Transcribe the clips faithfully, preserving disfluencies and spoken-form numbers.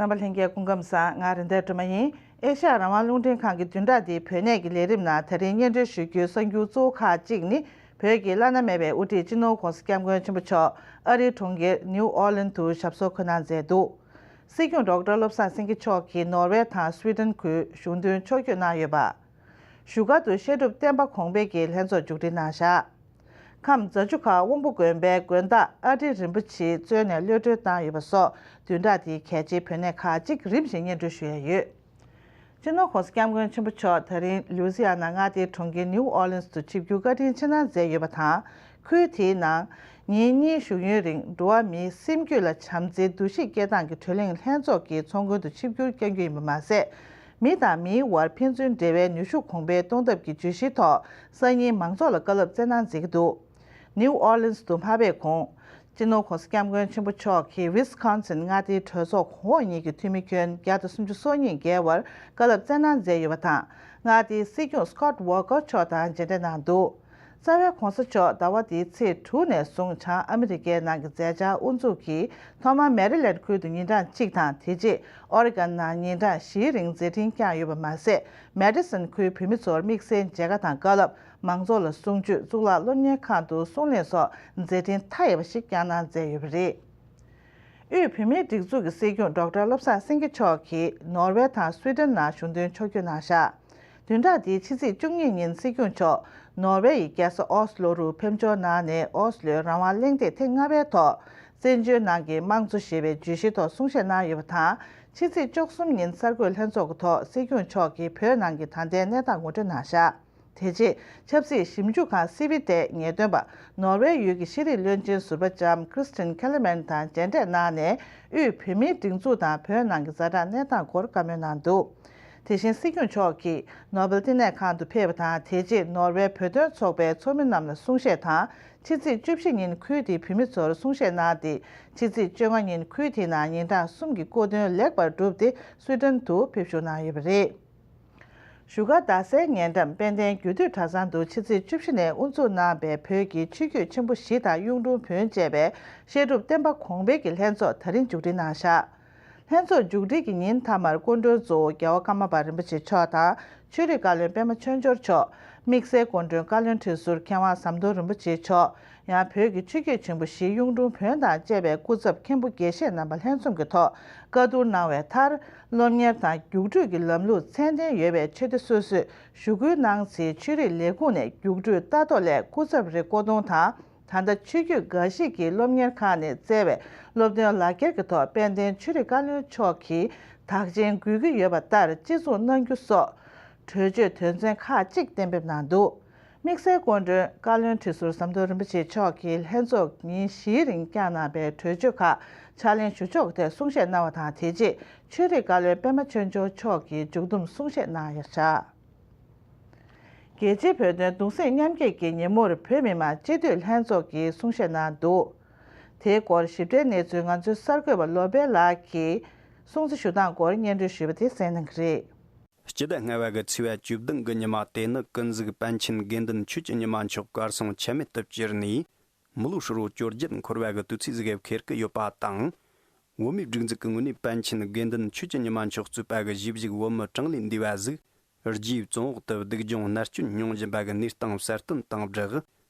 རྣམ་པ་ལྷན་རྒྱས་སྐུ་ཁམས་བཟང་། ང་རེད་མདའ་སྒྲོལ་མ་ཡིན། ཨེ་ཤ་ཡ་རང་དབང་རླུང་འཕྲིན་ཁང་གི་བདུན་ཕྲག་འདིའི་བོད་གནས་ཀྱི་ལས་རིམ་ནང་ད་རིང་སྙན་སྒྲོན་ཞུ་རྒྱུའི་གསར་འགྱུར་གཙོ་བོ་ཁག་ཅིག་ནི། བོད་ཀྱི་བླ་ན་མེད་པའི་དབུ་ཁྲིད་སྤྱི་ནོར་༸གོང་ས་༸སྐྱབས་མགོན་ཆེན་པོ་མཆོག་ཨ་རིའི་གྲོང་ཁྱེར་ནིའུ་ཨོར་ལིན་དུ་ཞབས་སོར་འཁོད་གནང་མཛད་འདུག། སྲིད་སྐྱོང་ཌོག་ཊར་བློ་བཟང་སེང་གེ་མཆོག་གིས་ནོར་ཝེ་དང་སུའི་ཏན་ཁུལ་གཞུང་དོན་ཕྱོགས་བསྐྱོད་གནང་ཡོད་པ། བཞུགས་སྒར་དུ་བཤད་སྒྲུབ་བསྟན་པ་གོང་འཕེལ་གྱི་ལྷན་ཚོགས་མཇུག་སྒྲིལ་གནང་བཞག། ཁམས་རྫ་ཆུ་ཁ་དབོན་པོ་དགོན་པའི་དགོན་བདག་ཨ་ཏི་རིན་པོ་ཆེས་གཙོས་ནས་གློད་གྲོལ་བཏང་ཡོད་པ་སོགས་བདུན་ཕྲག་འདིའི་གལ་ཆེའི་བོད་གནས་ཁག་ཅིག་རིམ་བཞིན་སྙན་སྒྲོན་ཞུ་ཡ་ཡོད། སྤྱི་ནོར་༸གོང་ས་༸སྐྱབས་མགོན་ཆེན་པོ་མཆོག་ད་རིང་ལུའུ་ཛི་ཡ་ན་མངའ་སྡེའི་གྲོང་ཁྱེར་ནིའུ་ཨོར་ལིན་སི་དུ་ཆིབས་བསྒྱུར་བཀའ་དྲིན་ཆེ་གནང་མཛད་ཡོད་པ་དང་། ཁུལ་དེའི་ནང་ཉིན་གཉིས་བཞུགས་ཡུན་རིང་འགྲོ་བ་མིའི་སེམས་རྒྱུད་ལ་བྱམས་བརྩེའི་འདུ་ཤེས་སྐྱེད་སྟངས་ཀྱི་གྲོས་གླེང་ལྷན་ཚོགས་ཀྱི་ཚོགས་མགོན་དུ་ཆིབས་བསྒྱུར་བསྐྱང་རྒྱུ་ཡིན་པ་མ་ཟད། མི་དང་མིའི་དབར་ཕན་ཚུན་འབྲེལ་བའི་ནུས་ཤུགས་གོང་འཕེལ་གཏོང་ཐབས་ཀྱི་བརྗོད་གཞིའི་ཐོག་སང་ཉིན་མང་ཚོགས་ལ་བཀའ་སློབ་སྩལ་གནང་མཛད་ཀྱི་འདུག། ནིའུ་ཨོར་ལིན་སི་དུ་མ་ཕེབས་གོང་། སྤྱི་ནོར་༸གོང་ས་༸སྐྱབས་མགོན་ཆེན་པོ་མཆོག་གིས་ཝི་སི་ཀོན་སིན་མངའ་སྡེའི་གྲོས་ཚོགས་གོང་འོག་གཉིས་ཀྱི་འཐུས་མི་ཁྱོན་བརྒྱ་དང་སུམ་ཅུ་སོ་གཉིས་བརྒལ་བར་བཀའ་སློབ་སྩལ་གནང་མཛད་ཡོད་པ་དང་། མངའ་སྡེའི་སྲིད་སྐྱོང་སི་ཀོཊ་ཝོ་ཀར་མཆོག་དང་མཇལ་འཕྲད་གནང་འདུག། རྩ་བའི་༸གོང་ས་མཆོག་ཟླ་བ་འདིའི་ཚེས་དྲུག་ནས་བཟུང་བྱང་ཨ་མི་རི་ཀའི་ནང་གི་མཛད་འཆར་དབུ་འཛུགས་ཀྱིས་ཐོག་མར་མེ་རི་ལེན་ཁུལ་དུ་ཉིན་གྲངས་གཅིག་དང་། དེ་རྗེས་ཨོ་རི་གན་ནང་ཉིན་གྲངས་བཞིའི་རིང་མཛད་འཕྲིན་བསྐྱངས་ཡོད་པ་མ་ཟད། མེ་ཌི་སོན་ཁུལ་བོད་མི་ཚོར་དམིགས་བསལ་མཇལ་ཁ་དང་བཀའ་སློབ། མང་ཚོགས་ལ་གསུང་ཆོས། གཙུག་ལག་སློབ་གཉེར་ཁང་དུ་གསུང་གླེང་སོགས་མཛད་འཕྲིན་མཐའ་ཡས་པ་ཞིག་བསྐྱངས་གནང་མཛད་ཡོད་པ་རེད། དབུས་བོད་མིའི་སྒྲིག་འཛུགས་ཀྱི་སྲིད་སྐྱོང་ཌོག་ཊར་བློ་བཟང་སེང་གེ་མཆོག་གིས་ནོར་ཝེ་དང་སུའི་ཏན་ནང་གཞུང་དོན་ཕྱོགས་བསྐྱོད་གནང་བཞག། བདུན་ཕྲག་འདིའི་ཕྱི་ཚེས་བཅུ་གཉིས་ཉིན་སྲིད་སྐྱོང་མཆོག་ནོར་ཝེ་ཡི་རྒྱལ་ས་ཨོ་སི་ལོ་རུ་ཕེབས་འབྱོར་གནང་ནས། ཨོ་སི་ལོའི་རང་དབང་གླེང་སྟེགས་ཐེངས་ལྔ་པའི་ཐོག་བཙན་བྱོལ་ནང་གི་དམངས་གཙོ་ཞེས་པའི་བརྗོད་གཞིའི་ཐོག་གསུང་བཤད་གནང་ཡོད་པ་དང་། ཕྱི་ཚེས་བཅུ་གསུམ་ཉིན་གསར་འགོད་ལྷན་ཚོགས་ཀྱི་ཐོག་སྲིད་སྐྱོང་མཆོག་གིས་བོད་ནང་གི་ད་ལྟའི་གནས་སྟངས་ངོ་སྤྲོད་གནང་བཞག། དེ་རྗེས་ཆབ་སྲིད་ཞིབ་འཇུག་ཁང་སི་བི་ཏའི་ངེས་སྟོན་པ་ནོར་ཝེ་ཡུལ་གྱི་ཤེས་རིག་བློན་ཆེན་ཟུར་པ་ལྕམ་Kristin Kellermann དང་མཇལ་འཕྲད་གནང་ནས། དབུས་བོད་མིའི་སྒྲིག་འཛུགས་དང་བོད་ནང་གི་ཛ་དྲག་གནས་སྟངས་སྐོར་བཀའ་མོལ་གནང་འདུག། དེ་བཞིན་སྲིད་སྐྱོང་མཆོག་གིས་ནོ་བེལ་བསྟི་གནས་ཁང་དུ་ཕེབས་པ་དང་། དེ་རྗེས་ནོར་ཝེ་བོད་དོན་ཚོགས་པའི་ཚོགས་མི་རྣམས་ལ་གསུང་བཤད་དང་། ཕྱི་ཚེས་བཅུ་བཞི་ཉིན་ཁུལ་དེའི་བོད་མི་ཚོར་གསུང་བཤད་གནང་སྟེ། ཕྱི་ཚེས་བཅོ་ལྔ་ཉིན་ཁུལ་དེའི་ནང་ཉིན་གྲངས་གསུམ་གྱི་སྐུ་མདུན་ལེགས་པར་གྲུབ་སྟེ་སུའི་ཏན་དུ་ཕེབས་བཞུགས་གནང་ཡོད་པ་རེད། བཞུགས་སྒར་རྡ་སའི་ཉེ་འགྲམ་དཔལ་ལྡན་རྒྱུད་སྟོད་གྲྭ་ཚང་དུ་ཕྱི་ཚེས་བཅུ་བཞི་ནས་དབུ་འཛུགས་གནང་བའི་བོད་ཀྱི་ཆོས་བརྒྱུད་ཆེན་པོ་བཞི་དང་གཡུང་དྲུང་བོན་བཅས་པའི་བཤད་སྒྲུབ་བསྟན་པ་གོང་འཕེལ་གྱི་ལྷན་ཚོགས་ད་རིང་མཇུག་སྒྲིལ་གནང་བཞག། ལྷན་ཚོགས་མཇུག་སྒྲིལ་གྱི་ཉིན་མཐའ་མར་སྐུ་མགྲོན་གཙོ་བོ་རྒྱལ་བ་ཀརྨ་པ་རིན་པོ་ཆེ་མཆོག་དང་། ཆོས་རིག་བཀའ་བློན་པད་མ་ཆོས་འབྱོར་མཆོག། དམིགས་བསལ་སྐུ་མགྲོན་བཀའ་བློན་ཁྲི་ཟུར་མཁས་དབང་ཟམ་གདོང་རིན་པོ་ཆེ་མཆོག། ཡང་བོད་ཀྱི་ཆོས་བརྒྱུད་ཆེན་པོ་བཞི་གཡུང་དྲུང་བོན་དང་བཅས་པའི་སྐུ་ཚབ་མཁན་པོ་དགེ་བཤེས་རྣམ་པ་ལྷན་འཛོམས་ཀྱི་ཐོག་བཀའ་བསྡུར་གནང་བའི་མཐར། སློབ་གཉེར་དང་རྒྱུགས་སྤྲོད་ཀྱི་ལམ་ལུགས་ཚད་ལྡན་ཡོད་པའི་ཆོས་སྡེ་སོ་སོས་ཞུ་སྐུལ་གནང་ཚེ། ཆོས་རིག་ལས་ཁུངས་ནས་རྒྱུགས་སྤྲོད་ལྟ་རྟོག་སླད་སྐུ་ཚབ་རེ་བསྐོ་གཏོང་དང་། ད་ལྟ་ཆོས་བརྒྱུད་འགའ་ཞིག་གི་སློབ་གཉེར་ཁང་ནས་བསྩལ་བའི་སློབ་སྟོན་ལག་འཁྱེར་གྱི་ཐོག་དཔལ་ལྡན་ཆོས་རིག་བཀའ་བློན་མཆོག་གིས་དག་ཆེན་དགོས་ཀྱི་ཡོད་པ་ལྟར་སྤྱི་བཙུགས་གནང་རྒྱུ་སོགས་གྲོས་ཆོད་དོན་ཚན་ཁག་ཅིག་གཏན་འབེབས་གནང་འདུག། དམིགས་བསལ་སྐུ་མགྲོན་བཀའ་བློན་ཁྲི་ཟུར་ཟམ་གདོང་རིན་པོ་ཆེ་མཆོག་གིས་ལྷན་ཚོགས་ཉིན་བཞིའི་རིང་བསྐྱངས་གནང་བའི་གྲོས་ཆོད་ཁག་ཕྱག་ལེན་ཞུ་ཕྱོགས་ཐད་གསུང་བཤད་གནང་བ་དང་། དེ་རྗེས་ཆོས་རིག་བཀའ་བློན་པད་མ་ཆོས་འབྱོར་མཆོག་གིས་མཇུག་བསྡོམས་གསུང་བཤད་གནང་ཡོད་བཞག། རྒྱལ་སྤྱིའི་བོད་དོན་གདུང་སེམས་མཉམ་སྐྱེད་ཀྱི་ཉིན་མོར་བོད་མི་མང་སྤྱི་འཐུས་ལྷན་ཚོགས་ཀྱིས་གསུང་བཤད་གནང་འདུག། དེའི་སྐོར་ཞིབ་ཕྲའི་གནས་ཚུལ་ང་ཚོའི་གསར་འགོད་པ་བློ་བྷེ་ལགས་ཀྱིས་སྲུང་བརྩི་ཞུ་སྟངས་སྐོར་སྙན་སྒྲོན་ཞུས་པ་དེ་གསན་གནང་གི་རེད། སྤྱི་ཟླ་ལྔ་པ་གི་ཚེས་པ་བཅུ་བདུན་གྱི་ཉི་མ་དེ་ནི་ཀུན་གཟིགས་པཎ་ཆེན་དགེ་འདུན་ཆོས་ཀྱི་ཉི་མ་མཆོག་གར་སོང་ཆ་མེད་དུ་གྱུར་ནས། མི་ལོ་ཧྲིལ་བོ་བཅོ་བརྒྱད་འཁོར་བ་གི་དུས་ཚིགས་ཟིག་ཁེལ་གི་ཡོད་པ་དང་། བོད་མིའི་སྒྲིག་འཛུགས་ཀྱི་ངོས་ནས་པཎ་ཆེན་དགེ་འདུན་ཆོས་ཀྱི་ཉི་མ་མཆོག་གཙོས་པ་གི་གཞིས་བཞུགས་བོད་མི་གྲངས་ལས་འདས་པ་ཟིག་རྒྱའི་བཙོན་འོག་ཏུ་སྡུག་སྦྱོང་མནར་གཅོད་མྱོང་བཞིན་པ་གི་གནས་སྟངས་གསལ་སྟོན་དང་སྦྲགས།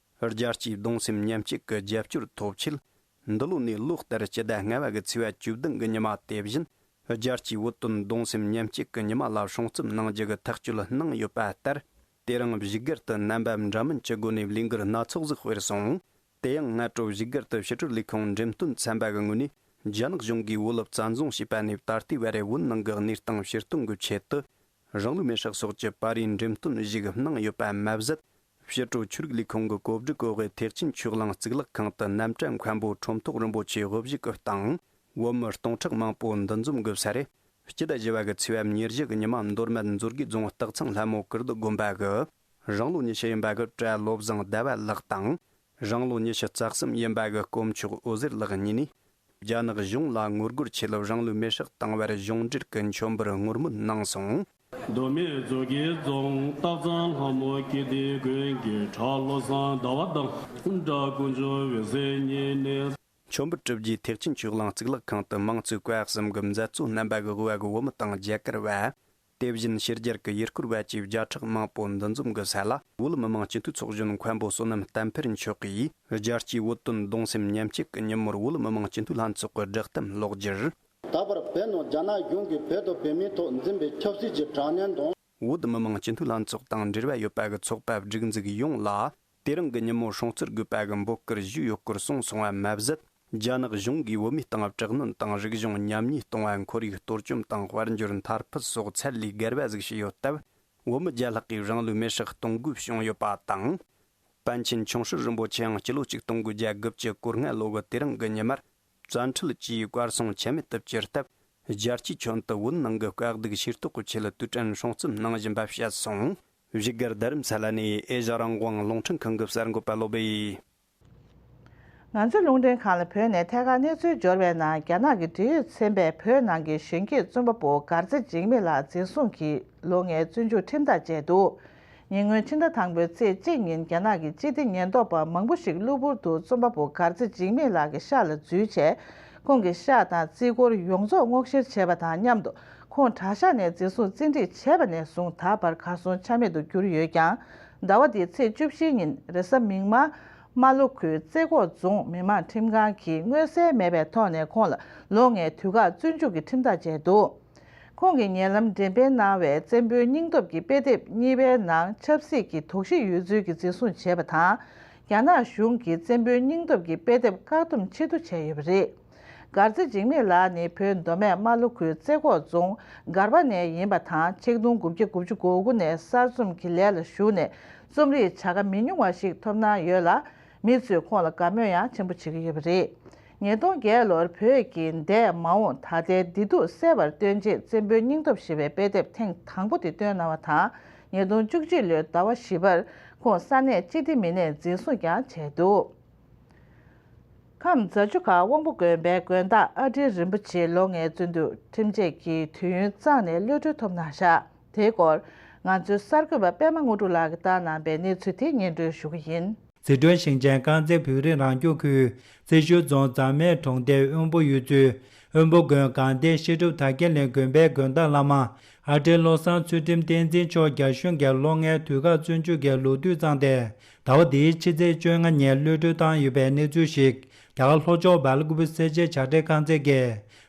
རྒྱལ་སྤྱིའི་གདུང་སེམས་མཉམ་སྐྱེད་ཀྱི་རྒྱབ་སྐྱོར་ཐོབ་ཆེད། འདི་ལོ་ནས་ལོ་ལྟར་སྤྱི་ཟླ་ལྔ་པ་གི་ཚེས་པ་བཅུ་བདུན་གྱི་ཉི་མ་དེ་བཞིན། རྒྱལ་སྤྱིའི་བོད་དོན་གདུང་སེམས་མཉམ་སྐྱེད་ཀྱི་ཉི་མ་ལ་སྲུང་བརྩི་གནང་རྒྱུ་གི་ཐག་གཅོད་གནང་ཡོད་པ་ལྟར། དེ་རིང་བཞུགས་སྒར་དུ་རྣམ་པ་འདྲ་མིན་གྱི་སྒོ་ནས་ལས་འགུལ་སྣ་ཚོགས་ཟིག་སྤེལ་སོང་། དེ་ཡང་སྔ་དྲོ་བཞུགས་སྒར་དུ་ཕྱི་དྲིལ་ལས་ཁུངས་འགྲེམས་སྟོན་ཚན་པ་གི་ངོས་ནས། རྒྱ་ནག་གཞུང་གིས་བོད་ལ་བཙན་བཟུང་བྱས་པ་ནས་ད་ལྟའི་བར་བོད་ནང་གི་གནས་སྟངས་ཕྱིར་གཏོང་གི་ཆེད་དུ། རང་ལུས་མེར་སྲེག་སོགས་ཀྱི་པར་རིས་འགྲེམས་སྟོན་ཞིག་གནང་ཡོད་པ་མ་ཟད། ཕྱི་དྲོ་ཆོས་རིག་ལས་ཁུངས་ཀྱི་གོ་སྒྲིག་འོག་གི་ཐེག་ཆེན་ཆོས་གླིང་གཙུག་ལག་ཁང་དུ་རྣམ་གྲྭ་མཁན་པོ་ཁྲོམ་ཐོག་རིན་པོ་ཆེ་དབུ་བཞུགས་ཀྱི་སྟེང་། བོད་མི་སྟོང་ཕྲག་མང་པོ་འདུ་འཛོམས་ཀྱི་ས་རེད། སྤྱི་ཟླ་བཞི་པ་གི་ཚེས་པ་ཉེར་བཞི་གི་ཉི་མ་མདོ་སྨད་མཛོད་དགེ་རྫོང་སྟག་ཚང་ལྷ་མོ་ཀིརྟི་དགོན་པ་གི་རང་ལོ་ཉི་ཤུ་ཡིན་པ་གི་གྲྭ་བློ་བཟང་ཟླ་བ་ལགས་དང་། རང་ལོ་ཉི་ཤུ་རྩ་གསུམ་ཡིན་པ་གི་དཀོན་མཆོག་འོད་ཟེར་ལགས་གཉིས་ནས། རྒྱ་ནག་གཞུང་ལ་ངོ་རྒོལ་ཆེད་ལ་རང་ལུས་མེར་སྲེག་བཏང་བར་གཞུང་འབྲེལ་གྱི་མཆོད་འབུལ་ངུར་སྨོན་གནང་སོང་། མདོ་སྨད་མཛོད་དགེ་རྫོང་སྟག་ཚང་ལྷ་མོ་ཀིརྟི་དགོན་གྱི་གྲྭ་བློ་བཟང་ཟླ་བ་དང་གྲྭ་དཀོན་མཆོག་འོད་ཟེར་གཉིས་ནས། མཆོད་འབུལ་གྲུབ་རྗེས་ཐེག་ཆེན་ཆོས་གླིང་གཙུག་ལག་ཁང་དུ་མང་གཙོའི་བཀའ་གསུམ་གྱི་མཛད་གཙོ་རྣམ་པ་གི་དབུ་བ་གི་བོད་མི་དང་རྒྱ་གར་བ། དེ་བཞིན་ཕྱི་རྒྱལ་གྱི་ཡུལ་སྐོར་བ་བཅས་བརྒྱ་ཕྲག་མང་པོ་འདུ་འཛོམས་ཀྱི་ས་ལ། བོད་མི་མང་སྤྱི་འཐུས་ཚོགས་གཞོན་མཁན་པོ་བསོད་ནམས་བསྟན་འཕེལ་མཆོག་གིས། རྒྱལ་སྤྱིའི་བོད་དོན་གདུང་སེམས་མཉམ་སྐྱེད་ཀྱི་ཉིན་མོར་བོད་མི་མང་སྤྱི་འཐུས་ལྷན་ཚོགས་ཀྱི་བསྒྲགས་གཏམ་ཀློག་རྒྱུར། ད་བར་བོད་ནང་རྒྱ་ནག་གཞུང་གིས་བོད་དང་བོད་མིའི་ཐོག་འཛིན་པའི་ཆབ་སྲིད་ཀྱི་དྲག་གནོན་དང་། བོད་མི་མང་སྤྱི་འཐུས་ལྷན་ཚོགས་དང་འབྲེལ་བ་ཡོད་པ་གི་ཚོགས་པ་སྒྲིག་འཛུགས་ཡོངས་ལ། དེ་རིང་གི་ཉིན་མོ་སྲུང་བརྩི་དགོས་པ་གི་འབོད་སྐུལ་ཞུས་ཡོད་སྐོར་གསུངས་སོང་བ་མ་ཟད། རྒྱ་ནག་གཞུང་གིས་བོད་མིའི་སྟེང་དྲག་གནོན་དང་རིག་གཞུང་ཉམས་ཉེས་གཏོང་བ། ཁོར་ཡུག་གཏོར་བཅོམ་དང་དཔལ་འབྱོར་མཐར་ཕུད་སོགས་ཚད་ལས་བརྒལ་བ་ཟིག་བྱས་ཡོད་སྟབས། བོད་མི་བརྒྱ་ལྷག་གིས་རང་ལུས་མེར་སྲེག་གཏོང་དགོས་བྱུང་ཡོད་པ་དང་། པཎ་ཆེན་ཆུང་སྲིད་རིན་པོ་ཆེའང་སྤྱི་ལོ་ཆིག་སྟོང་དགུ་བརྒྱ་དགུ་བཅུ་གོ་ལྔ་ལོ་གི་དེ་རིང་གི་ཉི་མར། བཙན་ཁྲིད་ཀྱིས་བཀའ་སྲུང་ཆ་མེད་དུ་གྱུར་སྟབས། རྒྱལ་སྤྱིའི་ཁྱོན་དུ་བོད་ནང་གི་དཀའ་སྡུག་ཤེས་རྟོགས་ཀྱི་ཆེད་དུས་དྲན་སྲུང་བརྩི་གནང་བཞིན་པ་བཤད་སོང་། བཞུགས་སྒར་རྡ་རམ་ས་ལ་ནས་ཨེ་ཤ་རང་དབང་རླུང་འཕྲིན་ཁང་གི་གསར་འགོད་པ་བློ་བྷེ། ང་ཚོའི་རླུང་འཕྲིན་ཁང་ལ་བོད་ནས་ཐད་ཀར་གནས་ཚུལ་འབྱོར་བའི་ནང་། རྒྱ་ནག་གི་འབྲེལ་ཡོད་ཚན་པས་བོད་ནང་གི་གཞོན་སྐྱེས་རྩོམ་པ་པོ་མགར་རྩེ་འཇིགས་མེད་ལགས་འཛིན་བཟུང་གིས་ལོ་ལྔའི་བཙོན་འཇུག་ཁྲིམས་ཐག་བཅད་འདུག་ཉེ་སྔོན་ཕྱི་ཟླ་དང་པོའི་ཚེས་གཅིག་ཉིན་རྒྱ་ནག་གི་སྤྱི་བདེ་ཉེན་རྟོག་པ་མང་པོ་ཞིག་གློ་བུར་དུ་རྩོམ་པ་པོ་མགར་རྩེ་འཇིགས་མེད་ལགས་ཀྱི་ཤག་ལ་འཛུལ་བྱས། ཁོང་གི་ཤག་དང་རྩིས་འཁོར་ཡོངས་རྫོགས་སྔོག་བཤེར་བྱས་པ་དང་མཉམ་དུ། ཁོང་གྲྭ་ཤག་ནས་འཛིན་བཟུང་བཙན་ཁྲིད་བྱས་པ་ནས་བཟུང་ད་བར་གར་སོང་ཆ་མེད་དུ་གྱུར་ཡོད་ཀྱང་། ཟླ་བ་འདིའི་ཚེས་བཅུ་བཞི་ཉིན་རེས་གཟའ་མིག་དམར། རྨ་ལྷོ་ཁུལ་རྩེ་ཁོག་རྫོང་མི་དམངས་ཁྲིམས་ཁང་གིས་མངོན་གསལ་མེད་པའི་ཐོག་ནས་ཁོང་ལ་ལོ་ལྔའི་དུས་བཀག་བཙོན་འཇུག་གི་ཁྲིམས་ཐག་བཅད་འདུག་ཁོང་གིས་ཉེ་ལམ་འགྲེམས་སྤེལ་གནང་བའི་བཙན་པོའི་སྙིང་སྟོབས་ཀྱི་དཔེ་དེབ་གཉིས་པའི་ནང་ཆབ་སྲིད་ཀྱི་དོགས་གཞི་ཡོད་ཚུལ་གྱི་འཛིན་བཟུང་བྱས་པ་དང་། རྒྱ་ནག་གཞུང་གིས་བཙན་པོའི་སྙིང་སྟོབས་ཀྱི་དཔེ་དེབ་བཀག་སྡོམ་ཆེད་དུ་བྱས་ཡོད་པ་རེད། མགར་རྩེ་འཇིགས་མེད་ལགས་ནི་བོད་མདོ་སྨད་རྨ་ལྷོ་ཁུལ་རྩེ་ཁོག་རྫོང་སྒར་པ་ནས་ཡིན་པ་དང་། ཆིག་སྟོང་དགུ་བརྒྱ་དགུ་བཅུ་གོ་དགུ་ནས་གསར་རྩོམ་གྱི་ལས་ལ་ཞུགས་ནས་རྩོམ་རིག་བྱ་དགའ་མི་ཉུང་བ་ཞིག་ཐོབ་སྣང་ཡོད་ལ། མི་ཚོས་ཁོང་ལ་དགའ་མོས་ཡང་ཆེན་པོ་བྱེད་ཀྱི་ཡོད་པ་རེད། ཉིས་སྟོང་བརྒྱད་ལོར་བོད་ཀྱི་འདས་མ་འོངས་ད་ལྟའི་བདེ་སྡུག་གསལ་བར་སྟོན་ཆེད་བཙན་པོའི་སྙིང་སྟོབས་ཞེས་པའི་དཔེ་དེབ་ཐེངས་དང་པོ་དེ་བཏོན་གནང་བ་དང་། ཉིས་སྟོང་བཅུ་གཅིག་ལོའི་ཟླ་བ་བཞི་པར་ཁོང་ས་གནས་སྤྱི་བདེ་མི་སྣས་འཛིན་བཟུང་ཀྱང་བྱས་འདུག་ཁམས་རྫ་ཆུ་ཁ་དབང་པོ་དགོན་པའི་དགོན་བདག་ཨ་འབྲེལ་རིན་པོ་ཆེ་ལོ་ལྔའི་བཙོན་འཇུག་ཁྲིམས་ཆད་ཀྱི་དུས་ཡུན་བཙངས་ནས་གློད་གྲོལ་ཐོབ་གནང་བཞག་དེའི་སྐོར་ང་ཚོའི་གསར་འགོད་པ་པད་མ་དངོས་གྲུབ་ལགས་ཀྱིས་བཏང་གནང་པའི་གནས་ཚུལ་དེ་སྙན་སྒྲོན་ཞུ་གི་ཡིན། ཟི་ཁྲོན་ཞིང་ཆེན་དཀར་མཛེས་བོད་རིགས་རང་སྐྱོང་ཁུལ་རྩེ་ཤུལ་རྫོང་རྫ་སྨད་གྲོང་རྡལ་དབོན་པོ་ཡུལ་ཚོའི་དབོན་པོ་དགོན་སྒང་སྡེ་བཤད་སྒྲུབ་དར་རྒྱས་གླིང་དགོན་པའི་དགོན་བདག་བླ་མ་ཨ་འབྲེལ་བློ་བཟང་ཚུལ་ཁྲིམས་བསྟན་འཛིན་མཆོག་རྒྱ་གཞུང་གིས་ལོ་ལྔའི་དུས་བཀག་བཙོན་འཇུག་གི་ལོ་དུས་བཙངས་ཏེ། ཟླ་བ་འདིའི་ཕྱི་ཚེས་བཅོ་ལྔ་ཉིན་གློད་གྲོལ་བཏང་ཡོད་པའི་གནས་ཚུལ་ཞིག་རྒྱ་གར་ལྷོ་ཕྱོགས་སྦེལ་ཀོབ་སེར་བྱེས་བྱ་བྲལ་ཁང་ཚན་གྱི་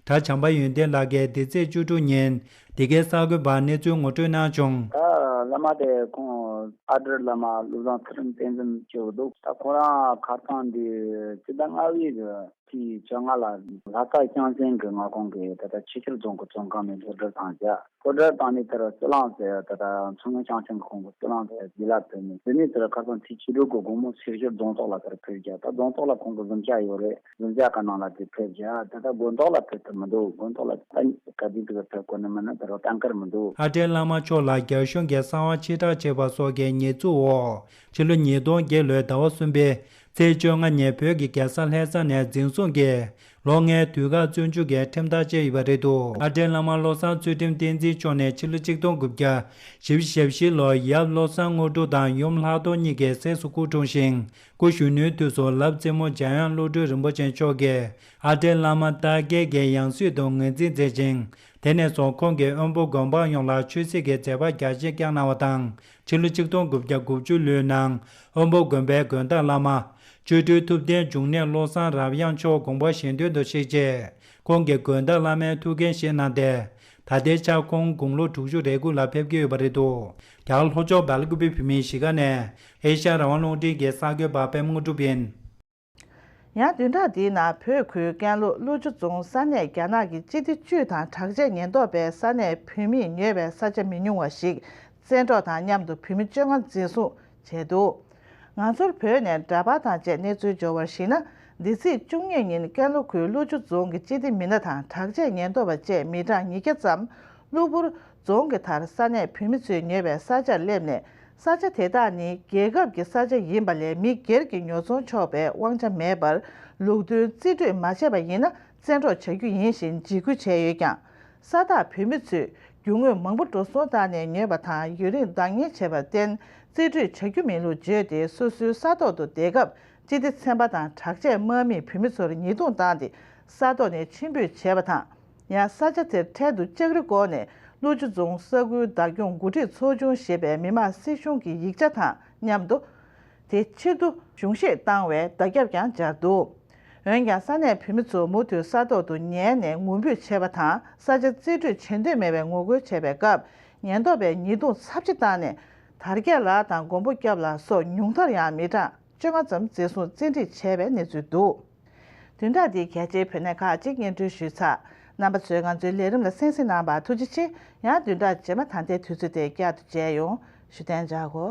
གྲྭ་བྱམས་པ་ཡོན་ཏན་ལགས་ཀྱིས་འདི་ཚེས་བཅུ་དྲུག་ཉིན་འདི་གའི་གསར་འགོད་པར་གནས་ཚུལ་ངོ་སྤྲོད་གནང་བྱུང་། ད་བླ་མ་དེ་ཁོང་ཨ་འབྲེལ་བླ་མ་བློ་བཟང་ཚུལ་ཁྲིམས་བསྟན་འཛིན་ཞུ་གི་འདུག་ད་ཁོ་རང་ཁ་སང་འདི་སྤྱི་ཟླ་ལྔ་པའི་གི་ཚེས་བཅོ་ལྔ་ལ་ལྷ་ས་ཤང་ཆེན་གྱི་མངའ་ཁོངས་ཀྱི་ད་ལྟ་ཆུ་ཤུར་རྫོང་གི་བཙོན་ཁང་ནས་གློད་གྲོལ་བཏང་བཞག་གློད་གྲོལ་བཏང་ནས་དེར་སྤྱི་བླང་ཟེར་ད་ལྟ་མཚོ་སྔོན་ཤང་ཆེན་གྱི་ཁོངས་ཀྱི་སྤྱི་བླང་ཟེར་རྗེས་ལ་ཕེབས་ནས་དེ་ནས་དེར་ཁ་སང་ཚེས་བཅུ་དྲུག་གི་དགོང་མོ་ཆུ་ཤུར་རྫོང་ཐོག་ལ་དེར་ཕེབས་བཞག་ད་རྫོང་ཐོག་ལ་ཁོང་གི་གཟིམ་ཤག་ཡོད་རེད། གཟིམ་ཤག་གི་ནང་ལ་དེ་ཕེབས་བཞག་ད་ལྟ་དགོན་ཐོག་ལ་ཕེབས་ཐུབ་མི་འདུག་དགོན་ཐོག་ལ་ད་ག་དུས་དེར་ཕེབས་དགོས་ནི་མིན་ན་དེར་གཏན་འཁེལ་མི་འདུག་ཨ་འབྲེལ་བླ་མ་མཆོག་ལ་རྒྱ་གཞུང་གིས་གསང་བ་ཕྱིར་བསྒྲགས་བྱས་པ་སོགས་ཀྱི་ཉེས་འཛུགས་འོག་ཕྱི་ལོ་ཉིས་སྟོང་བརྒྱད་ལོའི་ཟླ་བ་གསུམ་པའི་ཚེས་བཅོ་ལྔ་ཉིན་བོད་ཀྱི་རྒྱལ་ས་ལྷ་ས་ནས་འཛིན་བཟུང་གིས་ལོ་ལྔའི་དུས་བཀག་བཙོན་འཇུག་གི་ཁྲིམས་ཐག་བཅད་ཡོད་པ་རེད་འདུག་ཨ་འབྲེལ་བླ་མ་བློ་བཟང་ཚུལ་ཁྲིམས་བསྟན་འཛིན་མཆོག་ནས་ཕྱི་ལོ་ཆིག་སྟོང་དགུ་བརྒྱ་བཞི་བཅུ་ཞེ་བཞི་ལོར་ཡབ་བློ་བཟང་དངོས་གྲུབ་དང་ཡུམ་ལྷག་རྡོར་གཉིས་ཀྱི་སྲས་སུ་སྐུ་འཁྲུངས་ཤིང་། སྐུ་གཞོན་ནུའི་དུས་སུ་ལབ་རྩེ་མོ་འཇམ་དབྱངས་བློ་གྲོས་རིན་པོ་ཆེ་མཆོག་གིས་ཨ་འབྲེལ་བླ་མ་རྟ་རྒྱལ་གྱི་ཡང་སྲིད་དུ་ངོས་འཛིན་མཛད་ཅིང་། དེ་ནས་བཟུང་ཁོང་གིས་དབོན་པོ་དགོན་པ་ཡོངས་ལ་ཆོས་སྲིད་ཀྱི་མཛད་པ་རྒྱ་ཆེ་བསྐྱངས་གནང་བ་དང་། ཕྱི་ལོ་ཆིག་སྟོང་དགུ་བརྒྱ་དགུ་བཅུ་ལོའི་ནང་དབོན་པོ་དགོན་པའི་དགོན་བདག་བླ་མ་ཆོ་འཕྲུལ་ཐུབ་བསྟན་འབྱུང་གནས་བློ་བཟང་རབ་དབྱངས་མཆོག་དགོངས་པ་གཞན་དོན་དུ་གཤེགས་རྗེས། ཁོང་གིས་དགོན་བདག་བླ་མའི་ཐུགས་འགན་བཞེས་གནང་སྟེ། ད་ལྟའི་ཆར་ཁོང་དགུང་ལོ་དྲུག་ཅུ་རེ་དགུ་ལ་ཕེབས་ཀྱི་ཡོད་པ་རེད་འདུག་རྒྱ་གར་ལྷོ་ཕྱོགས་སྦེལ་ཀོབ་བོད་མིའི་གཞིས་ཀ་ནས་ཨེ་ཤ་ཡ་རང་དབང་རླུང་འཕྲིན་གྱི་གསར་འགོད་པ་པད་མ་དངོས་གྲུབ་ཡིན། ཡང་བདུན་ཕྲག་འདིའི་ནང་བོད་ཁུལ་ཀན་ལྷོ་ཀླུ་ཆུ་རྫོང་ས་གནས་རྒྱ་ནག་གི་སྤྱི་བདེ་ཅུས་དང་དྲག་ཆས་ཉེན་རྟོག་པས་ས་གནས་བོད་མིས་ཉོས་པའི་ས་ཆ་མི་ཉུང་བ་ཞིག་བཙན་འཕྲོག་དང་མཉམ་དུ་བོད་མི་བཅོ་ལྔ་འཛིན་བཟུང་བྱས་འདུག་ང་ཚོར་བོད་ནས་འདྲ་པར་དང་བཅས་གནས་ཚུལ་འབྱོར་བར་གཞིགས་ན། འདི་ཚེས་བཅུ་གཉིས་ཉིན་ཀན་ལྷོ་ཁུལ་ཀླུ་ཆུ་རྫོང་གི་སྤྱི་བདེ་མི་སྣ་དང་དྲག་ཆས་ཉེན་རྟོག་པ་བཅས་མི་གྲངས་ཉིས་བརྒྱ་ཙམ་གློ་བུར་རྫོང་གི་མཐར་ས་གནས་བོད་མི་ཚོས་ཉོས་པའི་ས་ཆར་སླེབས་ནས། ས་ཆ་དེ་དག་ནི་རྒྱལ་ཁབ་ཀྱི་ས་ཆ་ཡིན་པ་ལས་མི་སྒེར་གྱིས་ཉོ་ཚོང་ཆོག་པའི་དབང་ཆ་མེད་པར་ལུགས་མཐུན་རྩིས་སྤྲོད་མ་བྱས་པ་ཡིན་ན་བཙན་འཕྲོག་བྱ་རྒྱུ་ཡིན་ཞེས་འཇིགས་སྐུལ་བྱས་ཡོད་ཀྱང་། ས་ཐག་བོད་མི་ཚོས་རྒྱུ་དངོས་མང་པོ་འགྲོ་སོང་བཏང་ནས་ཉོས་པ་དང་ཡུན་རིང་བདག་གཉེར་བྱས་པར་བརྟེན། རྩིས་སྤྲོད་བྱ་རྒྱུ་མིན་ལུགས་བརྗོད་དེ། སོ་སོའི་ས་ཐོག་ཏུ་བསྡད་སྐབས་ སྤྱི་བདེ་ཚན་པ་དང་དྲག་ཆས་དམག་མིས་བོད་མི་ཚོར་ཉེས་རྡུང་བཏང་སྟེ་ས་ཐོག་ནས་ཕྱིར་འབུད་བྱས་པ་དང་། ཡང་ས་ཆ་དེར་འཕྲལ་དུ་ལྕགས་རི་བསྐོར་ནས་ཀླུ་ཆུ་རྫོང་ས་ཁུལ་བདག་སྐྱོང་འགོ་ཁྲིད་ཚོགས་ཆུང་ཞེས་པའི་མི་དམངས་སྲིད་གཞུང་གི་ཡིག་ཆ་དང་མཉམ་དུ། དེ་ཕྱིར་བསྡུ་གཞུང་བཞེས་བཏང་བའི་བརྡ་ཁྱབ་ཀྱང་སྦྱར་འདུག་འོན་ཀྱང་ས་གནས་བོད་མི་ཚོ་མུ་མཐུད་ས་ཐོག་ཏུ་ཉལ་ནས་ངུ་འབོད་བྱས་པ་དང་། ས་ཆ་རྩིས་སྤྲོད་བྱེད་འདོད་མེད་པའི་ངོ་རྒོལ་བྱས་པའི་སྐབས། ཉེན་རྟོག་པས་ཉེས་རྡུང་ཚབས་ཆེ་བཏང་ནས། དར་རྒྱས་ལགས་དང་མགོན་པོ་སྐྱབས་ལགས་སོགས་ཉུང་མཐར་ཡང་མི་གྲངས་བཅོ་ལྔ་ཙམ་འཛིན་བཟུང་བཙན་ཁྲིད་བྱས་པའི་གནས་ཚུལ་འདུག་བདུན་ཕྲག་འདིའི་གལ་ཆེའི་བོད་གནས་ཁག་ཅིག་སྙན་སྒྲོན་ཞུས་ཚར། རྣམ་པ་ཚོས་ང་ཚོའི་ལས་རིམ་ལ་གསན་གཟིགས་གནང་བར་ཐུགས་རྗེ་ཆེ། ཡང་བདུན་ཕྲག་རྗེས་མ་ད་ལྟའི་དུས་ཚོད་དེ་བསྐྱར་དུ་མཇལ་ཡོང་། ཞུ་གཏན་འཇགས་སྒོ།